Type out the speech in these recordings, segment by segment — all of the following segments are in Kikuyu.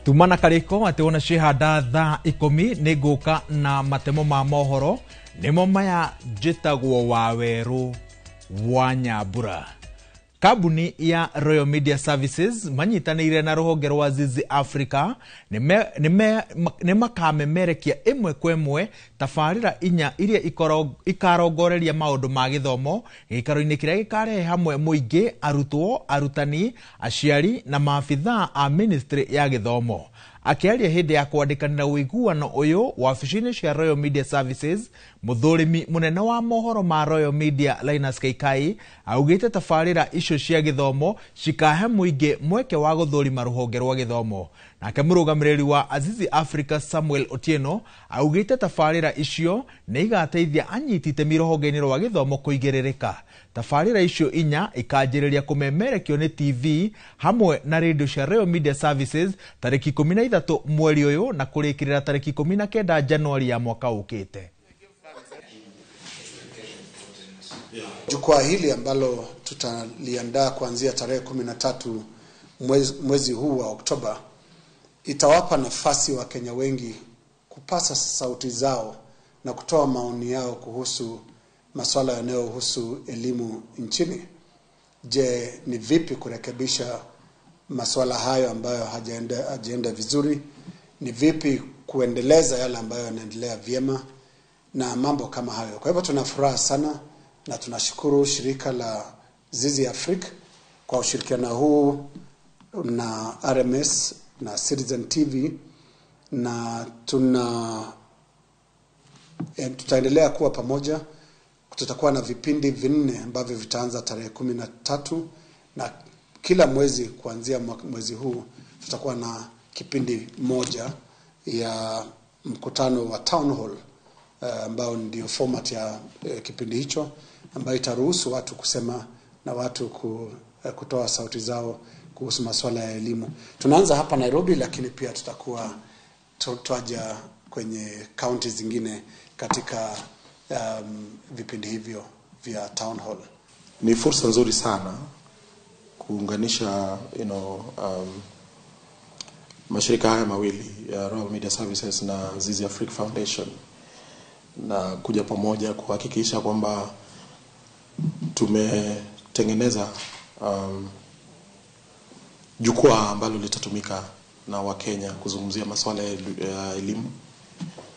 Tuma na karĩko atĩ wona ciĩhanda thaa 10 nĩ ngũka na matemo ma mohoro nĩmo maya. Njĩtagwo Wawerũ wa Nyambura. Kambuni ya Royal Media Services manyitanĩire na rũhonge rwa Zizi Africa nĩ makamemerekia ĩmwe kwa ĩmwe tabarĩra inya iria ikarongoreria maũndũ ma gĩthomo gĩikaro-inĩ kĩrĩa gĩkarehe hamwe mũingĩ, arutwo, arutani, aciari na maabithaa a ministry ya gĩthomo. Akĩaria hĩndĩ ya kwandĩkanĩra ũiguano ũyũ wabici-inĩ cia Royal Media Services, mũthũrimi mũnene wa mohoro ma Royal Media Linus Kaikai augĩte tabarĩra icio cia gĩthomo cikahe mũingĩ mweke wa gũthũrima rũhonge rwa gĩthomo. Nake mũrũgamĩrĩri wa Azizi Africa Samuel Otieno augĩte tabarĩra icio nĩ igateithia anyiti itemi rũhonge-inĩ rwa gĩthomo kũigĩrĩrĩka. Tabarĩra icio inya ikanjĩrĩria kũmemerekio nĩ TV hamwe na radio cia Royal Media Services tarĩki 13 mweri ũyũ na kũrĩkĩrĩra tarĩki 19 Januari ya mwaka ũkĩte. Jukwaa hili ambalo tutaliandaa kuanzia tarehe 13 mwezi huu wa Oktoba itawapa nafasi Wakenya wengi kupasa sauti zao na kutoa maoni yao kuhusu masuala yanayohusu elimu nchini. Je, ni vipi kurekebisha masuala hayo ambayo hajaenda vizuri? Ni vipi kuendeleza yale ambayo yanaendelea vyema na mambo kama hayo. Kwa hivyo tuna furaha sana na tunashukuru shirika la Zizi Africa kwa ushirikiano huu na RMS na Citizen TV, na tutaendelea kuwa pamoja. Tutakuwa na vipindi 4 ambavyo vitaanza tarehe 13 na kila mwezi kuanzia mwezi huu tutakuwa na kipindi moja ya mkutano wa town hall, ambao ndio format ya kipindi hicho, ambayo itaruhusu watu kusema na watu kutoa sauti zao kuhusu masuala ya elimu. Tunaanza hapa Nairobi, lakini pia tutakuwa twaja kwenye county zingine katika vipindi hivyo vya town hall. Ni fursa nzuri sana kuunganisha mashirika haya mawili ya Royal Media Services na Zizi Africa Foundation, na kuja pamoja kuhakikisha kwamba tumetengeneza jukwaa ambalo litatumika na Wakenya kuzungumzia masuala ya elimu,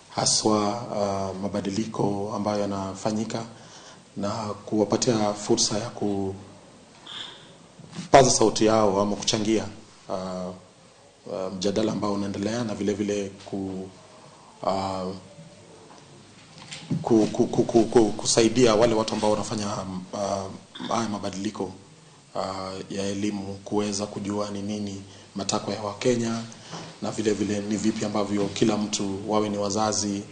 haswa mabadiliko ambayo yanafanyika, na kuwapatia fursa ya kupaza sauti yao ama kuchangia mjadala ambao unaendelea, na vile vile kusaidia wale watu ambao wanafanya haya mabadiliko ya elimu kuweza kujua ni nini matakwa ya Wakenya, na vile vile ni vipi ambavyo kila mtu, wawe ni wazazi,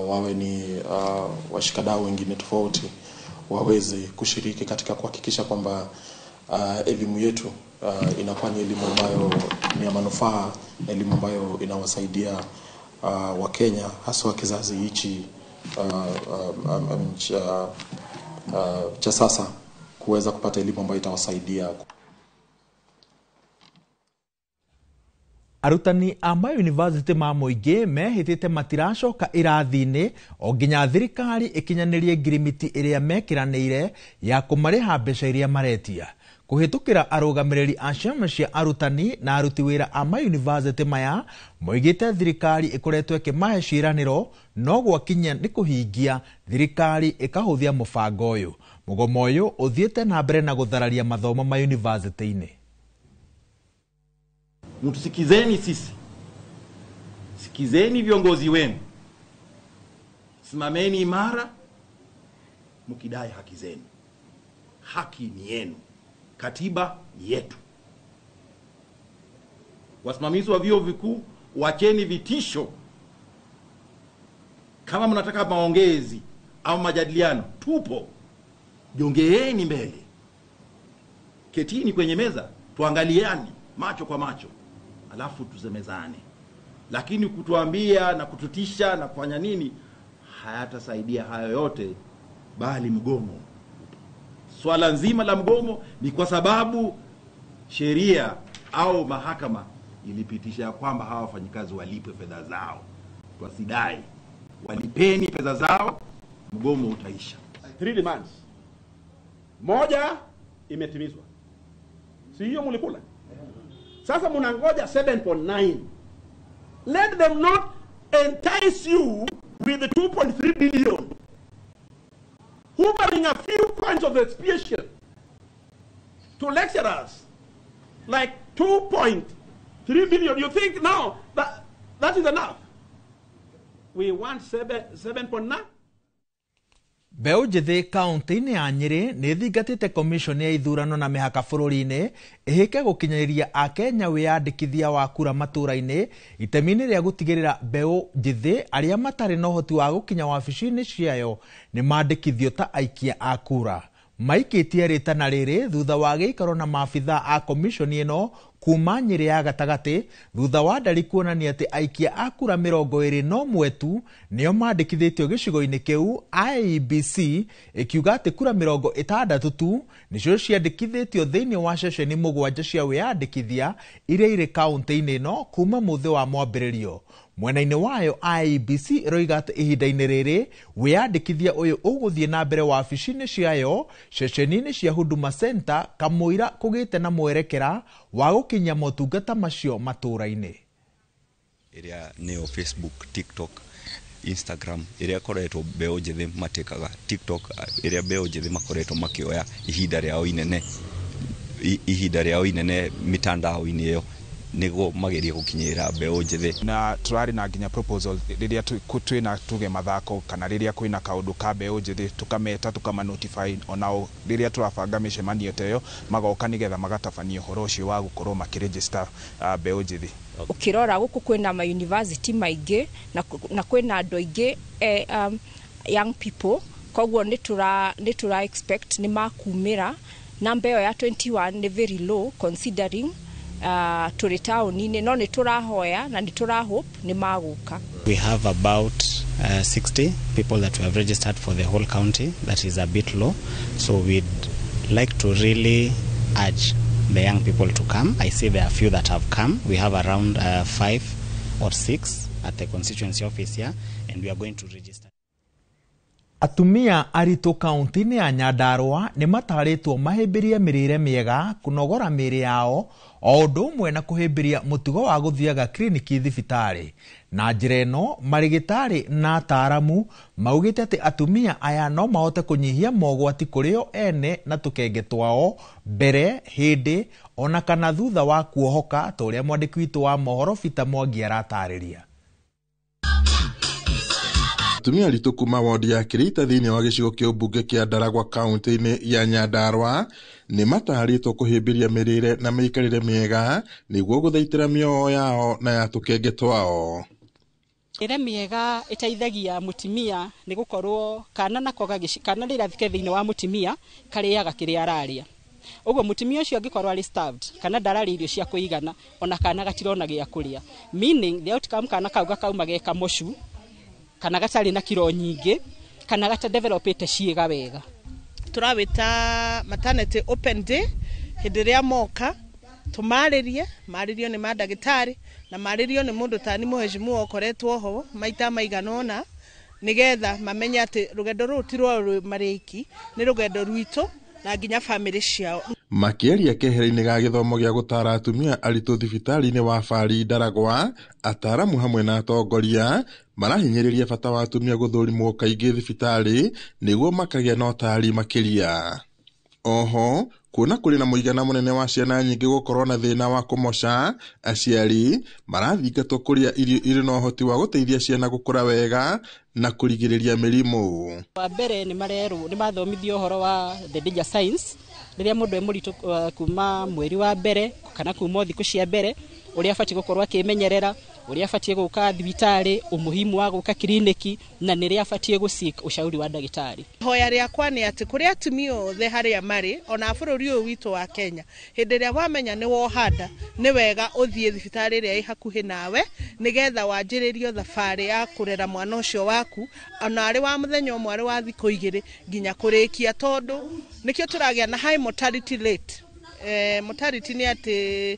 wawe ni washikadau wengine tofauti, waweze kushiriki katika kuhakikisha kwamba elimu yetu inakuwa ni elimu ambayo ni ya manufaa, elimu ambayo inawasaidia Wakenya haswa kizazi hichi cha sasa kuweza kupata elimu ambayo itawasaidia. Arutani a mayunivasĩtĩ ma mũingĩ mehĩtĩte matiracoka irathi-inĩ o nginya thirikari ĩkinyanĩrie ngirimiti ĩrĩa mekĩranĩire ya kũmarĩha mbeca iria maretia. Kũhĩtũkĩra arũgamĩrĩri a ciama cia arutani na aruti wĩra a mayunivasĩtĩ maya moigĩte thirikari ĩkoretwo ĩkĩmahe ciĩranĩro no gwakinya nĩ kũhingia thirikari ĩkahũthia mũbango ũyũ. Mũgomo ũyũ ũthiĩte na mbere na gũthararia mathomo mayunivasĩtĩ-inĩ. Mtusikizeni sisi, sikizeni viongozi wenu, simameni imara mkidai haki zenu. Haki ni yenu, katiba ni yetu. Wasimamizi wa vyuo vikuu, wacheni vitisho. Kama mnataka maongezi au majadiliano, tupo. Jongeeni mbele, ketini kwenye meza, tuangaliane macho kwa macho, alafu tusemezane. Lakini kutuambia na kututisha na kufanya nini hayatasaidia hayo yote, bali mgomo. Swala nzima la mgomo ni kwa sababu sheria au mahakama ilipitisha ya kwamba hawa wafanyikazi walipwe fedha zao. Twasidai walipeni fedha zao, mgomo utaisha. 3 demands. Moja imetimizwa, si hiyo mulikula? Sasa munangoja 7.9. Let them not entice you with the 2.3 billion, hovering a few points of expiation to lecturers like 2.3 billion. You think now that is enough? We want 7.9. Mbeũ njĩthĩ kaũntĩ-inĩ ya Nyĩrĩ nĩ ĩthingatĩte komishoni ya ithurano na mĩhaka bũrũri-inĩ ĩhĩke gũkinyĩria akenya wĩyandĩkithia wa kura matũũra-inĩ itemi-inĩ rĩa gũtigĩrĩra mbeũ njĩthĩ arĩa matarĩ na ũhoti wa gũkinya wabici-inĩ ciayo nĩ mandĩkithio ta aikia a kura. Maikĩtie rĩtana rĩrĩ thutha wa gĩikaro na maabithaa a komishoni ĩno kuma Nyĩrĩ ya gatagatĩ thutha wa ndari kuonania atĩ aikia a kura 21 tu nĩo mandĩkithĩtio gĩcigo-inĩ kĩu, IEBC ĩkiuga atĩ kura 60 tu nĩcio ciandĩkithĩtio thĩinĩ wa ceceni 7 cia wĩyandĩkithia iria irĩ kaũntĩ-inĩ ĩno kuma mũthĩ wa mwambĩrĩrio. Mwena-inĩ wayo IEBC ĩroiga atĩ ihinda-inĩ rĩrĩ wĩyandĩkithia ũyũ ũgũthiĩ na mbere wabici-inĩ ciayo ceceni-inĩ cia Huduma Center kamũira kũgĩte na mwerekera wa gũkinyia motungata macio matũũra-inĩ. Ĩrĩa nĩyo Facebook, TikTok, Instagram ĩrĩa ĩkoretwo mbeũ njĩthĩ matĩkaga, TikTok ĩrĩa mbeũ njĩthĩ makoretwo makĩoya ihinda rĩao inene mitandao-inĩ ĩyo nĩguo magerie gũkinyĩra mbeũ njĩthĩ. Na tũrarĩ na nginya proposal rĩrĩa twĩna tuge mathako kana rĩrĩa kwĩna kaũndũ ka mbeũ njĩthĩ tũkameta tũkama notify onao rĩrĩa tũrabanga mĩcemanio ta ĩyo magoka nĩgetha magatabania ũhoro ũcio wa gũkorwo makĩregister mbeũ njĩthĩ. Ũkĩrora gũkũ kwĩna ma university maingĩ na kwĩna andũ aingĩ young people, koguo nĩ tũra expect nĩ makumĩra. Namba ĩyo ya 21 nĩ very low considering tũrĩ taũni-inĩ, no nĩ tũrahoya na nĩ tũrahope nĩ magũka. We have about 60 people that we have registered for the whole county. That is a bit low, so we'd like to really urge the young people to come. I see there are few that have come. We have around 5 or 6 at the constituency office here, and we are going to register. Atumia aritũ kaũntĩ-inĩ ya Nyandarũa nĩ matarĩtwo mahĩmbĩrie mĩrĩre mĩega, kũnogora mĩĩrĩ yao o ũndũ ũmwe na kũhĩmbĩria mũtugo wa gũthiaga kiriniki thibitarĩ. Na njĩra ĩno marĩgĩtarĩ na ataaramu maugĩte atĩ atumia aya no mahote kũnyihia mogwati kũrĩ o ene na tũkenge twao mbere, hĩndĩ ona kana thutha wa kuohoka, ta ũrĩa mwandĩki witũ wa mohoro Peter Mwangi aratarĩria. Atumia aritũ kuma wodi ya Kĩrĩita thĩinĩ wa gĩcigo kĩa ũmbunge kĩa Ndaragwa kaũntĩ-inĩ ya Nyandarũa nĩ matarĩtwo kũhĩmbĩria mĩrĩre na mĩikarĩre mĩega nĩguo gũthaitĩra mĩoyo yao na ya tũkenge twao. Mĩrĩre mĩega ĩteithagia mũtumia nĩ gũkorwo kana nako kana rĩrĩa ke thĩinĩ wa mũtumia karĩaga kĩrĩa ararĩa. Ũguo mũtumia ũcio angĩkorwo arĩ starved kana ndararĩa irio cia kũigana ona kana gatirona gĩa kũrĩa, meaning the outcome kana kau gakauma ge kamocu kana gatarĩ na kiro nyingĩ kana gata developete ciĩga wega. Tũrawĩta maternity open day hĩndĩ ĩrĩa moka tũmarĩrie, marĩrio nĩ mandagĩtarĩ na marĩrio nĩ mũndũ tani mũhecimu ũkoretwo ho maita maigana ũna, nĩgetha mamenye atĩ rũgendo rũrũ ti rwao marĩ aiki, nĩ rũgendo rwitũ na nginya bamĩrĩ ciao. Makĩaria kehera-inĩ ga gĩthomo gĩa gũtara atumia aritũ thibitarĩ-inĩ wa Bari Ndaragwa, ataaramu hamwe na atongoria marahinyĩrĩria bata wa atumia gũthũrimwo kaingĩ thibitarĩ nĩguo makagĩa na ũtaari makĩria. Oho, kuona kũrĩ na mũigana mũnene wa ciana nyingĩ gũkorwo na thĩna wa kũmoca, aciari marathingatwo kũrĩa irio irĩ na ũhoti wa gũteithia ciana gũkũra wega na kũrigĩrĩria mĩrimũ. Wa mbere nĩ marerwo nĩ mathomithio ũhoro wa the danger signs rĩrĩa mũndũ e mũritũ kuma mweri wa mbere kana kuma thikũ cia mbere, ũrĩa abatiĩ gũkorwo akĩmenyerera, ũrĩa abatiĩ gũka thibitarĩ, umuhimu wa gũka kiriniki na nĩrĩa abatiĩ gũseek ushauri wa ndagĩtarĩ. Hoya rĩakwa nĩ atĩ kũrĩ atumia othe harĩa marĩ ona bũrũri ũyũ witũ wa Kenya, hĩndĩ ĩrĩa wamenya nĩ wohanda nĩ wega ũthiĩ thibitarĩ ĩrĩa ĩ hakuhĩ nawe nĩgetha wanjĩrĩrio thabarĩ ya kũrera mwana ũcio waku ona arĩ wa mũthenya ũmwe arĩ wa thikũ igĩrĩ nginya kũrĩkia, tondũ nĩkĩo tũragĩa na high mortality rate Mortality nĩ atĩ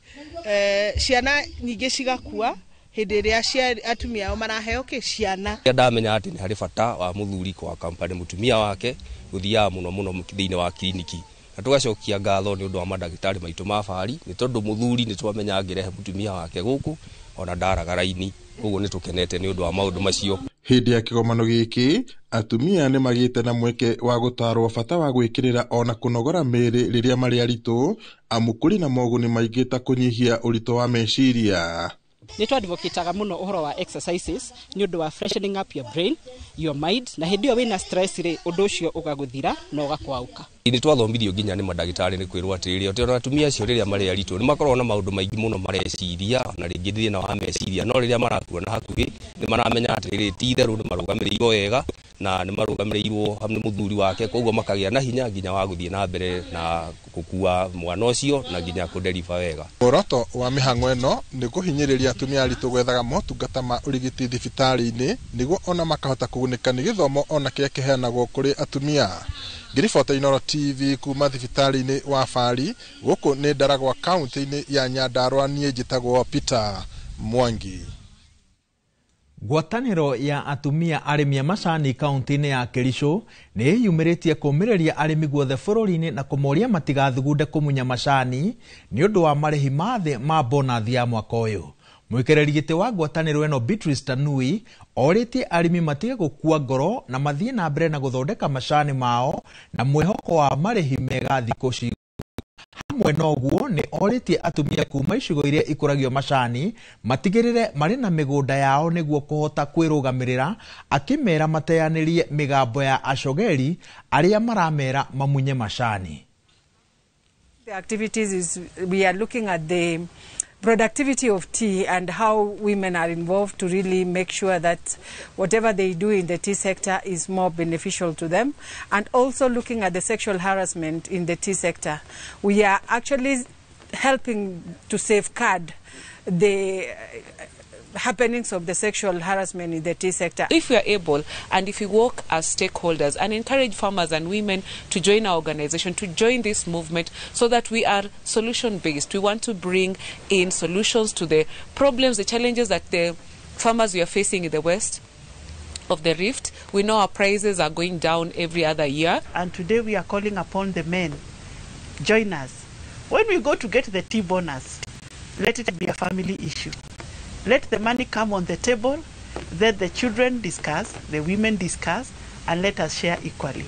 ciana nyingĩ cigakua hĩndĩ ĩrĩa atumia ao maraheo kĩ ciana. Ndamenya atĩ nĩ harĩ bata wa mũthuri kwa kampani mũtumia wake gũthiaga mũno mũno thĩinĩ wa kiriniki, na tũgacokia ngatho nĩ ũndũ wa mandagĩtarĩ maitũ ma Fari, nĩ tondũ mũthuri nĩ twamenya angĩrehe mũtumia wake gũkũ ona ndaraga raini, koguo nĩ tũkenete nĩ ũndũ wa maũndũ macio. Hĩndĩ ya kĩgomano gĩkĩ atumia nĩ magĩte na mweke wa gũtarwo bata wa gwĩkĩrĩra ona kũnogora mĩĩrĩ rĩrĩa marĩ aritũ, amu kũrĩ na moguni maingĩ ta kũnyihia ũritũ wa meciria. Nĩ twadvocataga mũno ũhoro wa exercises nĩ ũndũ wa freshening up your brain, your mind, na hĩndĩ ĩyo wĩna stress rĩ, ũndũ ũcio ũgagũthira na ũgakwaũka. Nĩ twathomithirio nginya nĩ mandagĩtarĩ nĩ kwĩrwo atĩrĩrĩ, atĩ ona atumia acio rĩrĩa marĩ aritũ nĩ makoragwo na maũndũ maingĩ mũno mareciria, na rĩngĩ thĩna wa meciria, no rĩrĩa marakuona hakuhĩ nĩ maramenya atĩrĩrĩ, ti itherũ nĩ marũgamĩrĩirwo wega na nĩ marũgamĩrĩirwo nĩ mũthuri wake, koguo makagĩa na hinya nginya wa gũthiĩ na mbere na gũkua mwana ũcio na nginya kũderiva wega. Muoroto wa mĩhang'o ĩno nĩ kũhinyĩrĩria atumia aritũ gwethaga motungata ma ũrigiti thibitarĩ-inĩ nĩguo ona makahota kũgunĩka nĩ gĩthomo ona kĩrĩa kĩheanagwo kũrĩ atumia. Ngĩribota Inooro TV kuma thibitarĩ-inĩ wa Fari, gũkũ nĩ Ndaragwa kaunti-inĩ ya Nyandarua, niĩ njĩtagwo Peter Mwangi. Ngwatanĩro ya atumia arĩmi a macani kaunti-inĩ ya Kericho nĩ ĩyumĩrĩtie kũmĩrĩria arĩmi guothe bũrũri-inĩ na kũmoria matigathugunde kũmunya macani nĩ ũndũ wa marĩhi ma thĩ ma bonathi ya mwaka ũyũ. Mũikarĩri gĩtĩ wa ngwatanĩro ĩno Beatrice Tanui orĩtie arĩmi matige gũkua ngoro na mathiĩ na mbere na gũthondeka macani mao na mwĩhoko wa marĩhi mega thikũ ci hamwe noguo nĩ orĩtie atumia kuma icigo iria ikũragio macani matigĩrĩre marĩ na mĩgũnda yao nĩguo kũhota kwĩrũgamĩrĩra, akĩmera mateanĩrie mĩgambo ya acogeri arĩa maramera mamunye macani. The activities is we are looking at the productivity of tea and how women are involved to really make sure that whatever they do in the tea sector is more beneficial to them, and also looking at the sexual harassment in the tea sector. We are actually helping to safeguard the happenings of the sexual harassment in the tea sector. If we are able, and if we work as stakeholders and encourage farmers and women to join our organization, to join this movement, so that we are solution based. We want to bring in solutions to the problems, the challenges that the farmers we are facing in the west of the Rift. We know our prices are going down every other year. And today we are calling upon the men, join us. When we go to get the tea bonus, let it be a family issue. Let the money come on the table, let the children discuss, the women discuss, and let us share equally.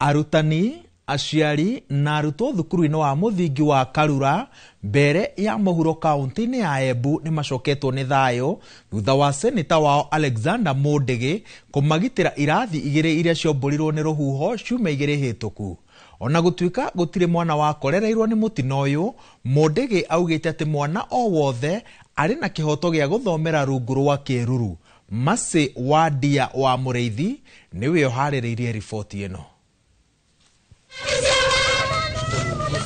Arutani, aciari na arutwo thukuru-inĩ wa mũthingi wa Karura mbere ya mũhuro kaunti-inĩ ya Embu nĩ macoketwo nĩ thayũ thutha wa seneta wao Alexander Mũndĩgĩ kũmagitĩra irathi igĩrĩ iria ciombũrirwo nĩ rũhuho ciumia igĩrĩ hĩtũku. Ona gũtuĩka gũtirĩ mwana wakorereirwo nĩ mũtino ũyũ, Mũndĩgĩ augĩte atĩ mwana o wothe arĩ na kĩhoto gĩa gũthomera rungu rwa kĩruru. Mercy Wandia wa Mũrĩithi nĩwe ũharĩrĩirie riboti ĩno.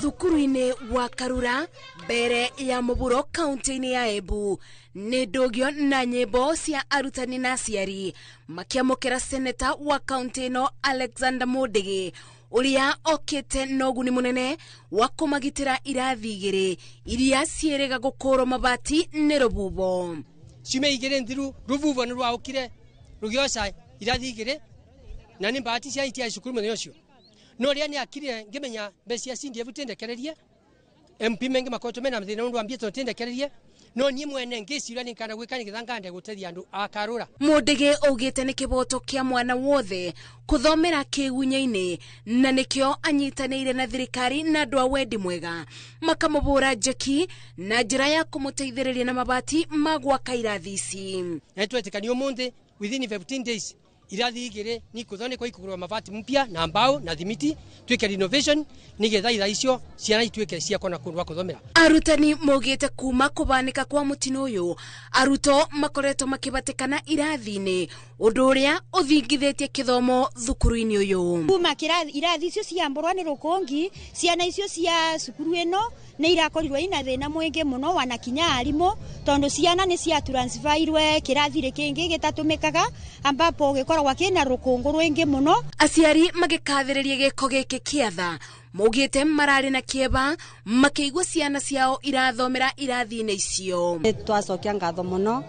Thukuru-inĩ wa Karura mbere ya mũburo kaunti-inĩ ya Embu nĩ ndũgio na nyĩmbo cia arutani na aciari makĩamũkĩra seneta wa kaunti ĩno Alexander Mũndĩgĩ ũrĩa okĩte na ũguni mũnene wa kũmagitĩra irathi igĩrĩ iria ciĩrĩga gũkũrwo mabati nĩ rũhuho. Ciumia igĩrĩ nthiru rũhuho nĩ rwaũkire rũgĩoca irathi igĩrĩ na nĩ mbahati cia itia cukuru mũthenya ũcio. No rĩrĩa nĩakirire ngĩmenya mbeca cia CDF tindekererie MP mengi makoretwo mena mathĩna ũndũ wa mbia tondũ tindekererie, no niĩ mwene ngĩciria nĩ kana gwĩka nĩgetha ngande gũteithia andũ a Karura. Mũndĩgĩ augĩte nĩ kĩboto kĩa mwana wothe kũthomera kĩgunya-inĩ na nĩkĩo anyitanĩire na thirikari na andũ a wendi mwega makamũbũra njeki na njĩra ya kũmũteithĩrĩria na mabati ma gwaka irathi ici. Na nĩtwetĩkania ũmũthĩ within 15 days irathi igĩrĩ nĩikũthondekwo ikũgũrwo mabati mpya na mbao na thimiti twĩke renovation nĩgetha ira icio ciana ituĩke cia kuona kũndũ gwa kũthomera. Arutani maugĩte kuma kũbanĩka kwa mũtino ũyũ arutwo makoretwo makĩbatĩkana irathi-inĩ ũndũ ũrĩa ũthingithĩtie kĩthomo thukuru-inĩ ũyũ. Kuma irathi icio ciambũrwa nĩ rũkũngi ciana icio cia cukuru ĩno nĩ irakorirwo ina thĩna mũingĩ mũno wanakinya arimũ tondũ ciana nĩ cia transferirwe kĩrathi kĩngĩ gĩtatũmĩkaga ambapo gĩkoragwo kĩna rũkũngũ rũingĩ mũno. Aciari magĩkathĩrĩria gĩko gĩkĩ kĩa tha Maugĩte mararĩ na kĩeva makĩigua ciana ciao irathomera irathi-inĩ icio. Twacokia ngatho mũno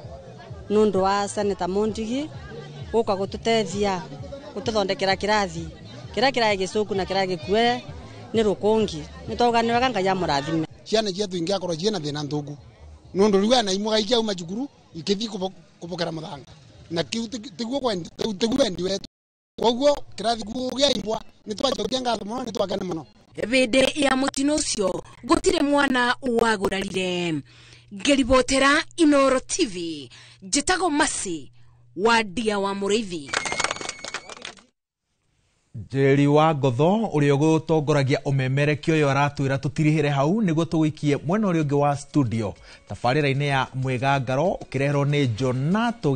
nũndũ wa Senator Mundigi gũka gũtũteithia gũtũthondekera kĩrathi kĩrĩa kĩrarĩ gĩcũku na kĩrarĩ gĩkue nĩ rũkũngi. Nĩ twauga nĩ wega Ngai amũrathime. Ciana cietũ ingĩakorwo ciĩna thĩna nthuku nũndũ rĩu ana imwe gaiki auma cukuru ikĩthiĩ kũbokera mũthanga na kĩu tiguo wendi wetu, koguo kĩrathi gĩaimbwa nĩ twacokia ngatho mũno, nĩ twakena mũno. Hĩndĩ ya mũtino ũcio gũtirĩ mwana wagũrarire. Ngĩribotera Inooro TV, njĩtagwo Mercy wa Ndia wa Mũrĩithi. Njeri wa Ngotho ũrĩa ũgũtongoragia ũmemerekia ũyũ aratwĩra tũtirihĩre hau nĩguo tũgũikie mwena ũrĩa ũngĩ wa studio tabarĩra-inĩ ya Mwĩgangaro ũkĩreherwo nĩ Jonato.